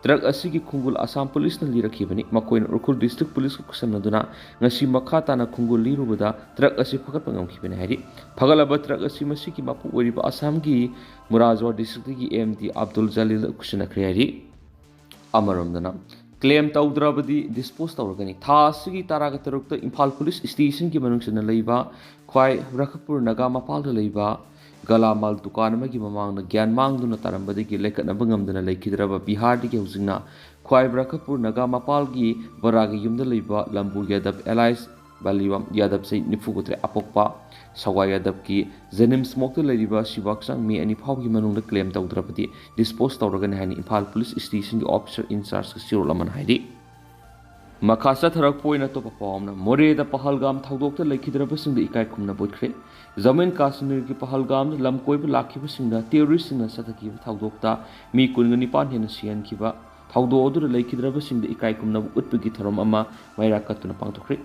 ꯇ꯭ꯔꯛ ꯑꯁꯤꯒꯤ ꯈꯣꯡꯒꯨꯜ ꯑꯁꯥꯝ ꯄꯨꯂꯤꯁꯅ ꯂꯤꯔꯛꯈꯤꯕꯅꯤ꯫ ꯃꯈꯣꯏꯅ ꯎꯈ꯭ꯔꯨꯜ ꯗꯤꯁꯇ꯭ꯔꯤꯛ ꯄꯨꯂꯤꯁꯀ ꯈꯨꯠꯁꯝꯅꯗꯨꯅ ꯉꯁꯤ ꯃꯈꯥ ꯇꯥꯅ ꯈꯣꯡꯒꯨꯜ ꯂꯤꯔꯨꯕꯗ ꯇ꯭ꯔꯛ ꯑꯁꯤ ꯐꯒꯠꯄ ꯉꯝꯈꯤꯕꯅꯤ ꯍꯥꯏꯔꯤ꯫ ꯐꯒꯠꯂꯕ ꯇ꯭ꯔꯛ ꯑꯁꯤ ꯃꯁꯤꯒꯤ ꯃꯄꯨ ꯑꯣꯏꯔꯤꯕ ꯑꯁꯥꯝꯒꯤ ꯃꯨꯔꯥꯖꯋꯥ ꯗꯤꯁꯇ꯭ꯔꯤꯛꯇꯒꯤ ꯑꯦꯝ ꯗꯤ ꯑꯕꯗꯨꯜ ꯖꯂꯤꯜꯗ ꯈꯨꯠꯁꯤꯟꯅꯈ꯭ꯔꯦ ꯍꯥꯏꯔꯤ꯫ ꯑꯃꯔꯣꯝꯗꯅ ꯀ꯭ꯂꯦꯝ ꯇꯧꯗ꯭ꯔꯕꯗꯤ ꯗꯤꯁꯄꯣꯖ ꯇꯧꯔꯒꯅꯤ꯫ ꯊꯥ ꯑꯁꯤꯒꯤ ꯇꯔꯥꯒ ꯇꯔꯨꯛꯇ ꯏꯝꯐꯥꯜ ꯄꯨꯂꯤꯁ ꯁ꯭ꯇꯦꯁꯟꯒꯤ ꯃꯅꯨꯡ ꯆꯟꯅ ꯂꯩꯕ ꯈ꯭ꯋꯥꯏ ꯔꯈꯄꯨꯔ ꯅꯥꯒꯥ ꯃꯄꯥꯜꯗ ꯂꯩꯕ ꯒꯂꯥꯃꯥꯜ ꯗꯨꯀꯥꯟ ꯑꯃꯒꯤ ꯃꯃꯥꯡꯗ ꯒ꯭ꯌꯥꯟ ꯃꯥꯡꯗꯨꯅ ꯇꯥꯔꯝꯕꯗꯒꯤ ꯂꯩꯈꯠꯅꯕ ꯉꯝꯗꯅ ꯂꯩꯈꯤꯗ꯭ꯔꯕ ꯕꯤꯍꯥꯔꯗꯒꯤ ꯍꯧꯖꯤꯛꯅ ꯈ꯭ꯋꯥꯏ ꯔꯈꯄꯨꯔ ꯅꯥꯒꯥ ꯃꯄꯥꯜꯒꯤ ꯕꯔꯥꯒꯤ ꯌꯨꯝꯗ ꯂꯩꯕ ꯂꯝꯕꯨ ꯌꯥꯗꯕ ꯑꯦꯂꯥꯏꯁ ꯕꯥꯂꯤꯋꯥꯝ ꯌꯥꯗꯕ, ꯆꯍꯤ ꯅꯤꯐꯨ ꯇꯔꯦꯠ ꯑꯄꯣꯛꯄ ꯁꯋꯥ ꯌꯥꯗꯕꯀꯤ ꯖꯦꯅꯤꯝꯁ ꯃꯣꯔꯒꯇ ꯂꯩꯔꯤꯕ ꯁꯤꯕꯥꯛꯆꯥꯡ ꯃꯦ ꯑꯅꯤ ꯐꯥꯎꯕꯒꯤ ꯃꯅꯨꯡꯗ ꯀ꯭ꯂꯦꯝ ꯇꯧꯗ꯭ꯔꯕꯗꯤ ꯗꯤꯁꯄꯣꯖ ꯇꯧꯔꯒꯅꯤ ꯍꯥꯏꯅ ꯏꯝꯐꯥꯜ ꯄꯨꯂꯤꯁ ꯁ꯭ꯇꯦꯁꯟꯒꯤ ꯑꯣꯐꯤꯁꯔ ꯏꯟꯆꯥꯔꯖꯀ ꯆꯦꯔꯣꯜ ꯑꯃꯅ ꯍꯥꯏꯔꯤ꯫ ꯃꯈꯥ ꯆꯠꯊꯔꯛꯄ ꯑꯣꯏꯅ ꯑꯇꯣꯞꯄ ꯄꯥꯎ ꯑꯃꯅ, ꯃꯣꯔꯦꯗ ꯄꯍꯜꯒꯥꯝ ꯊꯧꯗꯣꯛꯇ ꯂꯩꯈꯤꯗ꯭ꯔꯕꯁꯤꯡꯗ ꯏꯀꯥꯏ ꯈꯨꯝꯅꯕ ꯎꯠꯈ꯭ꯔꯦ꯫ ꯖꯃꯨ ꯑꯦꯟ ꯀꯥꯁꯃꯤꯔꯒꯤ ꯄꯍꯜꯒꯥꯝꯗ ꯂꯝ ꯀꯣꯏꯕ ꯂꯥꯛꯈꯤꯕꯁꯤꯡꯗ ꯇꯦꯔꯣꯔꯤꯁꯁꯤꯡꯅ ꯆꯠꯊꯈꯤꯕ ꯊꯧꯗꯣꯛꯇ ꯃꯤ ꯀꯨꯟꯒ ꯅꯤꯄꯥꯟ ꯍꯦꯟꯅ ꯁꯤꯍꯟꯈꯤꯕ ꯊꯧꯗꯣꯛ ꯑꯗꯨꯗ ꯂꯩꯈꯤꯗ꯭ꯔꯕꯁꯤꯡꯗ ꯏꯀꯥꯏ ꯈꯨꯝꯅꯕ ꯎꯠꯄꯒꯤ ꯊꯧꯔꯝ ꯑꯃ ꯃꯩꯔꯥ ꯀꯠꯇꯨꯅ ꯄꯥꯡꯊꯣꯛꯈ꯭ꯔꯦ꯫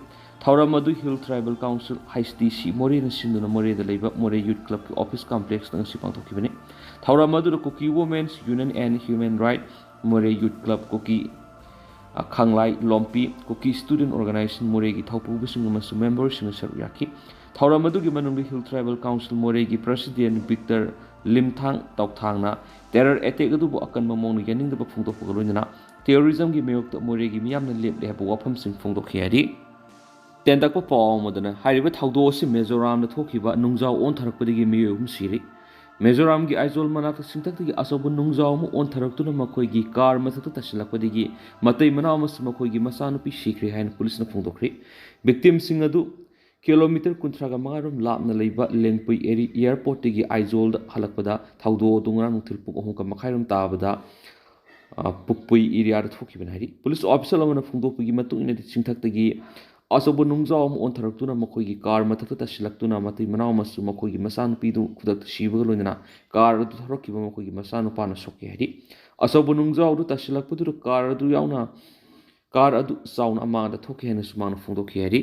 ꯊꯧꯔꯝ ꯑꯗꯨ hill tribal council, H T C, ꯃꯣꯔꯦꯅ ꯁꯤꯟꯗꯨꯅ ꯃꯣꯔꯦꯗ ꯂꯩꯕ ꯃꯣꯔꯦ ꯌꯨꯠ ꯀ꯭ꯂꯕꯀꯤ ꯑꯣꯐꯤꯁ ꯀꯝꯄ꯭ꯂꯦꯛꯁꯇ ꯉꯁꯤ ꯄꯥꯡꯊꯣꯛꯈꯤꯕꯅꯤ꯫ ꯊꯧꯔꯝ ꯑꯗꯨꯗ Kuki women's union and human right Moreh youth club, ꯀꯨꯀꯤ, ꯑ, ꯈꯥꯡꯂꯥꯏ ꯂꯣꯝꯄꯤ, ꯀꯨꯀꯤ ꯁ꯭ꯇꯨꯗꯦꯟꯠ ꯑꯣꯔꯒꯅꯥꯏꯖꯦꯁꯟ ꯃꯣꯔꯦꯒꯤ ꯊꯧꯄꯨꯕꯁꯤꯡ ꯑꯃꯁꯨꯡ ꯃꯦꯝꯕꯔꯁꯤꯡꯅ ꯁꯔꯨꯛ ꯌꯥꯈꯤ꯫ ꯊꯧꯔꯝ ꯑꯗꯨꯒꯤ ꯃꯅꯨꯡꯗ ꯍꯤꯜ ꯇ꯭ꯔꯥꯏꯕꯦꯜ ꯀꯥꯎꯟꯁꯤꯜ ꯃꯣꯔꯦꯒꯤ ꯄ꯭ꯔꯁꯤꯗꯦꯟꯠ ꯕꯤꯛꯇꯔ ꯂꯤꯝꯊꯥꯡ ꯇꯧꯊꯥꯡꯅ ꯇꯦꯔꯔ ꯑꯦꯇꯦꯛ ꯑꯗꯨꯕꯨ ꯑꯀꯟꯕ ꯃꯑꯣꯡꯗ ꯌꯥꯅꯤꯡꯗꯕ ꯐꯣꯡꯗꯣꯛꯄꯒ ꯂꯣꯏꯅꯅ ꯇꯦꯔꯣꯔꯤꯖꯝꯒꯤ ꯃꯥꯌꯣꯛꯇ ꯃꯣꯔꯦꯒꯤ ꯃꯤꯌꯥꯝꯅ ꯂꯦꯞꯂꯦ ꯍꯥꯏꯕ ꯋꯥꯐꯝꯁꯤꯡ ꯐꯣꯡꯗꯣꯛꯈꯤ ꯍꯥꯏꯔꯤ꯫ ꯇꯦꯟꯇꯛꯄ ꯄꯥꯎ ꯑꯃꯗꯅ, ꯍꯥꯏꯔꯤꯕ ꯊꯧꯗꯣꯛ ꯑꯁꯤ ꯃꯤꯖꯣꯔꯥꯝꯗ ꯊꯣꯛꯈꯤꯕ ꯅꯨꯡꯖꯥꯎ ꯑꯣꯟꯊꯔꯛꯄꯗꯒꯤ ꯃꯤꯑꯣꯏ ꯑꯍꯨꯝ ꯁꯤꯔꯤ꯫ ꯃꯤꯖꯣꯔꯥꯝꯒꯤ ꯑꯥꯏꯖꯣꯜ ꯃꯅꯥꯛꯇ ꯆꯤꯡꯊꯛꯇꯒꯤ ꯑꯆꯧꯕ ꯅꯨꯡꯖꯥꯎ ꯑꯃ ꯑꯣꯟꯊꯔꯛꯇꯨꯅ ꯃꯈꯣꯏꯒꯤ ꯀꯥꯔ ꯃꯊꯛꯇ ꯇꯥꯁꯤꯜꯂꯛꯄꯗꯒꯤ ꯃꯇꯩ ꯃꯅꯥꯎ ꯑꯃꯁꯨꯡ ꯃꯈꯣꯏꯒꯤ ꯃꯆꯥꯅꯨꯄꯤ ꯁꯤꯈ꯭ꯔꯦ ꯍꯥꯏꯅ ꯄꯨꯂꯤꯁꯅ ꯐꯣꯡꯗꯣꯛꯈ꯭ꯔꯤ꯫ ꯚꯤꯛꯇꯤꯝꯁꯤꯡ ꯑꯗꯨ ꯀꯤꯂꯣꯃꯤꯇꯔ ꯀꯨꯟꯊ꯭ꯔꯥꯒ ꯃꯉꯥ ꯔꯣꯝ ꯂꯥꯞꯅ ꯂꯩꯕ ꯂꯦꯡꯄꯨꯏ ꯑꯦꯔꯤ-, ꯑꯦꯌꯥꯔꯄꯣꯔꯠꯇꯒꯤ ꯑꯥꯏꯖꯣꯜꯗ ꯍꯜꯂꯛꯄꯗ ꯊꯧꯗꯣꯛ ꯑꯗꯨ ꯉꯔꯥꯡ ꯅꯨꯡꯊꯤꯜ ꯄꯨꯡ ꯑꯍꯨꯝꯒ ꯃꯈꯥꯏ ꯔꯣꯝ ꯇꯥꯕꯗ, ꯑ, ꯄꯨꯛꯄꯨꯏ ꯑꯦꯔꯤꯌꯥꯗ ꯊꯣꯛꯈꯤꯕꯅꯤ ꯍꯥꯏꯔꯤ꯫ ꯄꯨꯂꯤꯁ ꯑꯣꯐꯤꯁꯤꯌꯦꯜ ꯑꯃꯅ ꯐꯣꯡꯗꯣꯛꯄꯒꯤ ꯃꯇꯨꯡ ꯏꯟꯅꯗꯤ ꯆꯤꯡꯊꯛꯇꯒꯤ ꯑꯆꯧꯕ ꯅꯨꯡꯖꯥꯎ ꯑꯃ ꯑꯣꯟꯊꯔꯛꯇꯨꯅ ꯃꯈꯣꯏꯒꯤ ꯀꯥꯔ ꯃꯊꯛꯇ ꯇꯥꯁꯤꯜꯂꯛꯇꯨꯅ ꯃꯇꯩ ꯃꯅꯥꯎ ꯑꯃꯁꯨꯡ ꯃꯈꯣꯏꯒꯤ ꯃꯆꯥꯅꯨꯄꯤꯗꯨ ꯈꯨꯗꯛꯇ ꯁꯤꯕꯒ ꯂꯣꯏꯅꯅ ꯀꯥꯔ ꯑꯗꯨ ꯊꯧꯔꯛꯈꯤꯕ ꯃꯈꯣꯏꯒꯤ ꯃꯆꯥꯅꯨꯄꯥꯅ ꯁꯣꯛꯈꯤ ꯍꯥꯏꯔꯤ꯫ ꯑꯆꯧꯕ ꯅꯨꯡꯖꯥꯎ ꯑꯗꯨ ꯇꯥꯁꯤꯜꯂꯛꯄꯗꯨꯗ ꯀꯥꯔ ꯑꯗꯨ ꯌꯥꯎꯅ, ꯀꯥꯔ ꯑꯗꯨ ꯆꯥꯎꯅ ꯑꯃꯥꯡꯗ ꯊꯣꯛꯈꯤ ꯍꯥꯏꯅꯁꯨ ꯃꯥꯅ ꯐꯣꯡꯗꯣꯛꯈꯤ ꯍꯥꯏꯔꯤ꯫